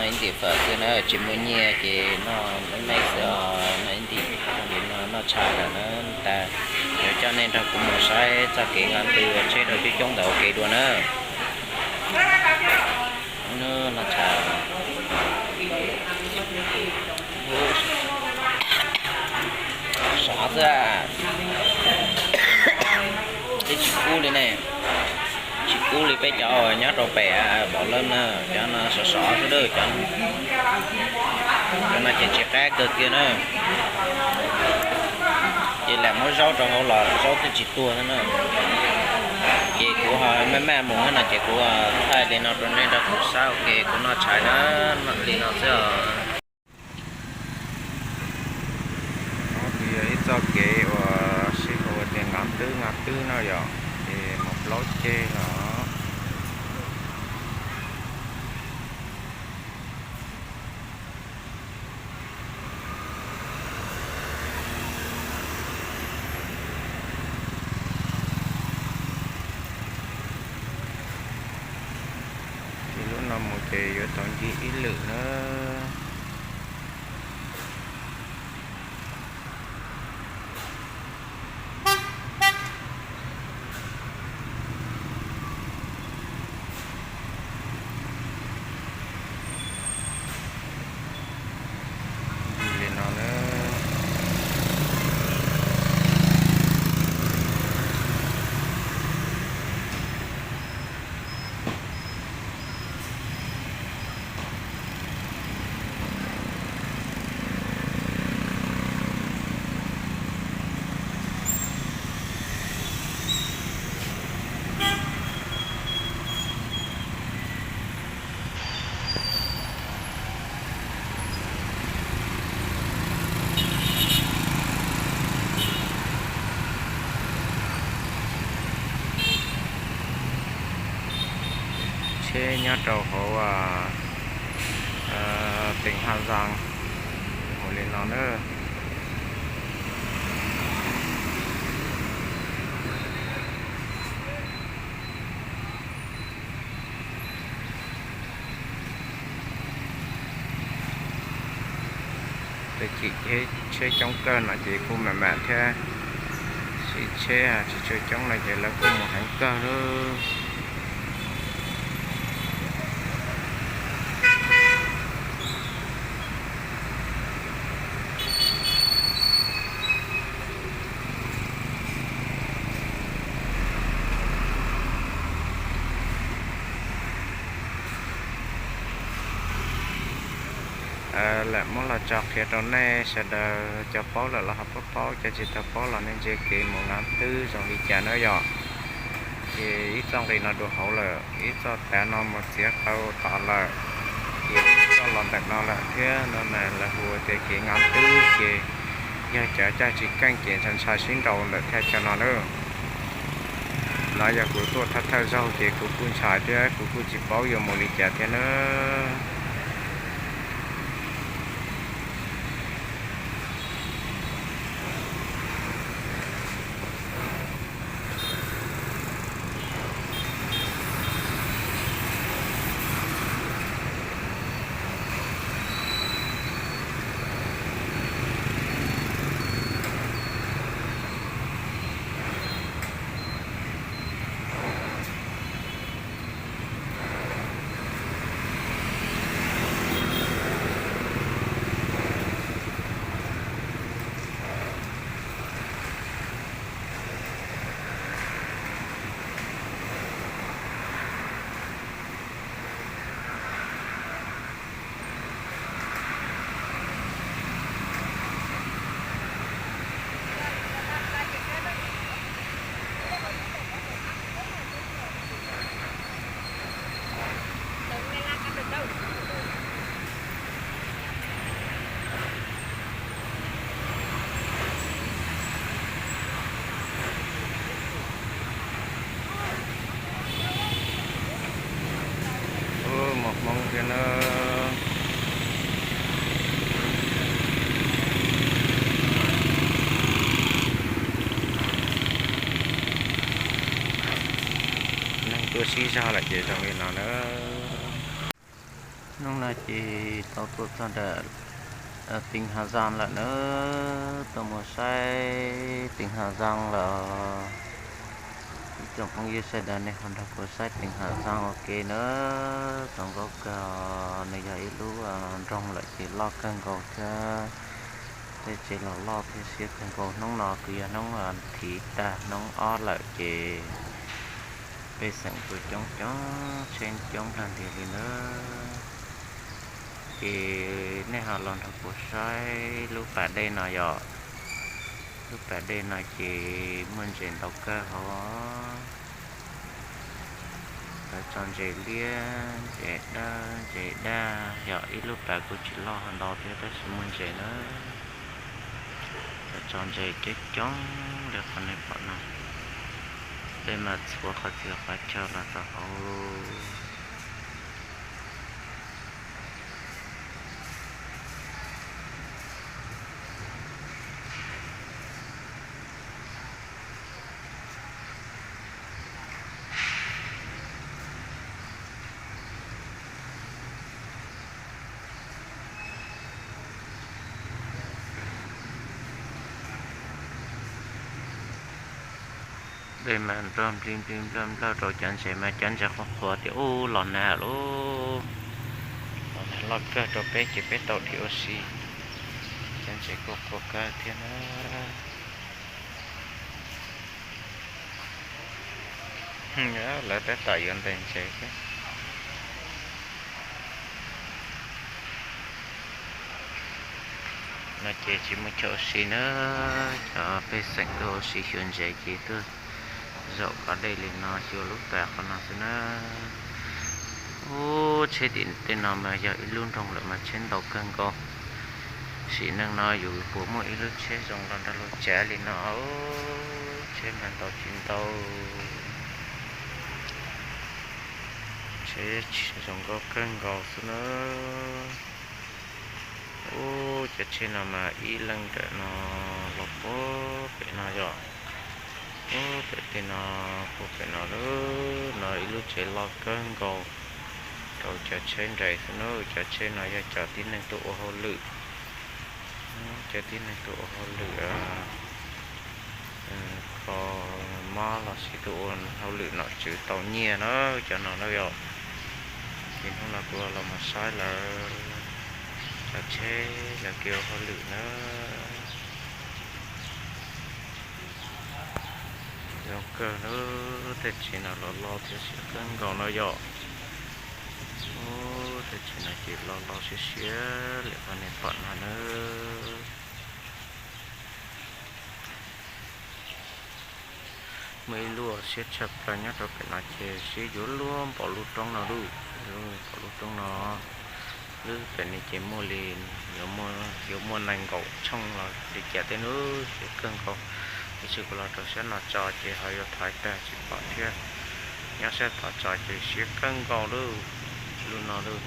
Ib ntim fawm xwb na, tsis muaj nyiaj ces noj me me xwb os, noj ib ntim li no noj tshais lawm na. Tas yuav coj nej nrog kuv mus saib txoj kev nqa ntws uas tsheb rau coob coob ntawm ua ke dua na. Noj tshais, sov xwb, twb tsis kub li ne, tsis kub li peb cov uas nyob rau pem Npaum Lawm na, cov no sov sov xwb na, cov no ces tsis qab kawg kiag na. Ces lam muab zaub rau hauv los zaub twb tsis tuag na. Ces kuv ho maj maj mus no ces kuv thaij li no rau nej nrog kuv saib ua ke, kuv noj tshais na, li no xwb os. Kuv yog ib txoj kev uas sib hu ua tias nqa twb nqa twb no yom, ces mus plaub ceg los. Ces lub no mus ces yuav tau ncig ib lwm na. Li no na. Tsheb nyob rau hauv teem Haj Zaas mus li no na. Tej chim tsheb coob kawg no ces kuj mam mam thiab, tsheb tsis tshua coob no ces lawv kuj mus heev kawg lawm. Lam muab los tso qhia rau nej sawv daws, cov paub lawm los ho paub paub, cov tsis tau paub los nej ntsia kev mus nqa twb zoo li cas na yom. Ces ib txoj nqis no dua hauv lawm, ib txoj tav no mus txiav tau tom lawm, ces ib txoj los ntawm no lawm thiab no na, lawv hu ua tias kev nqa twb ces yog cov caj tsis keej ces ntshai ntshai sib nraus ntawm thaj chaw no na. No yog kuv tuaj thawj thawj zaug ces kuv kuj ntshai thiab kuv kuj tsis paub yuav mus li cas thiab na. Mus Hmoob thiab na. Neeg tuaj sib zog lawm ces zoo li no na. Hnub no ces tau tuaj txog nram tỉnh Hà Giang lawm na, tuaj mus saib tỉnh Hà Giang lawm. Ib tsoom phooj ywg sawv daws nej ho nrog kuv saib tỉnh Hà Giang ua ke na. Zoo nkauj kawg, nws yog ib lub nroog lawm ces loj kawg nkaus thiab. Tej tsev los loj thiab siab kawg nkaus. Hnub no kuj yog hnub thib tag hnub ob lawm ces pej xeem tuaj coob coob, tsheb coob kawg nkaus li na. Ces nej ho los nrog kuv saib lub pas dej no yom. Lub pas dej no ces muaj ntses ntau kawg hos. Lawv tso ntses liab, ntses dawb, ntses daj, yog ib lub pas kuj tsis loj hos ntau thiab tab sis muaj ntses na. Lawv tso ntses coob coob li qhov nej pom no. Peb mas txhua qhov txhia qhov chaw los rau hauv. Dej mas nrog nplig nplig nplawj nplawj rau cov ntses mas cov ntses qhuav qhuav tias ub los nag lauj. Los nag loj kawg rau peb ces peb tau dhia ua si. Cov ntses kuj qhuav kawg thiab na. Lawv tab tom yuav ntes ntses thiab. No ces tsis muaj chaw ua si na, cov pej xeem tuaj ua si xyuas ntses ces tuaj zaum qhov dej li no xyuas lub pas qhov no xwb na. Ub, tsheb tim tej no mas yog ib lub nroog lawm mas tsheb ntau kawg nkaus. Sim neej no yus puas muaj ib lub tsheb zoo los nrog luag tsav li no, tsheb mas ntau tsis ntau. Tsheb zoo nkauj kawg nkaus xwb na. Ub, cov tsheb no mas ib leeg ntawm no los puag pem no yom. Puag pem tej no, puag pem no lawm no ib lub tsev loj kawg nkaus rau cov tsheb nres xwb na. Cov tsheb no yog cov tib neeg tuaj ua hauj lwm, cov tib neeg tuaj ua hauj lwm kho mob los sis tuaj ua hauj lwm nom tswv tau nyiaj na, cov no na yom. Ces hnub no kuv los mus saib lawv cov tsheb lawv kev ua hauj lwm na. Zoo kawg na, tej tsev no los loj thiab siab kawg nkaus no yom. Ub, tej tsev no ces loj loj siab siab li qhov nej pom no na. Muaj ib lub siab tshaj plaws nyob rau pem no ces siab yuav luag npaum lub roob no lub, luag npaum lub roob no. Lub pem no ces muaj li, yuav muaj nees nkaum tshooj los li cas tej no, siab kawg nkaus. Tab sis kuv los rau sab no tso ces ho yuav thaiv tag tsis pom thiab. Nyob sab tod tso ces siab kawg nkaus lub, lub no lub.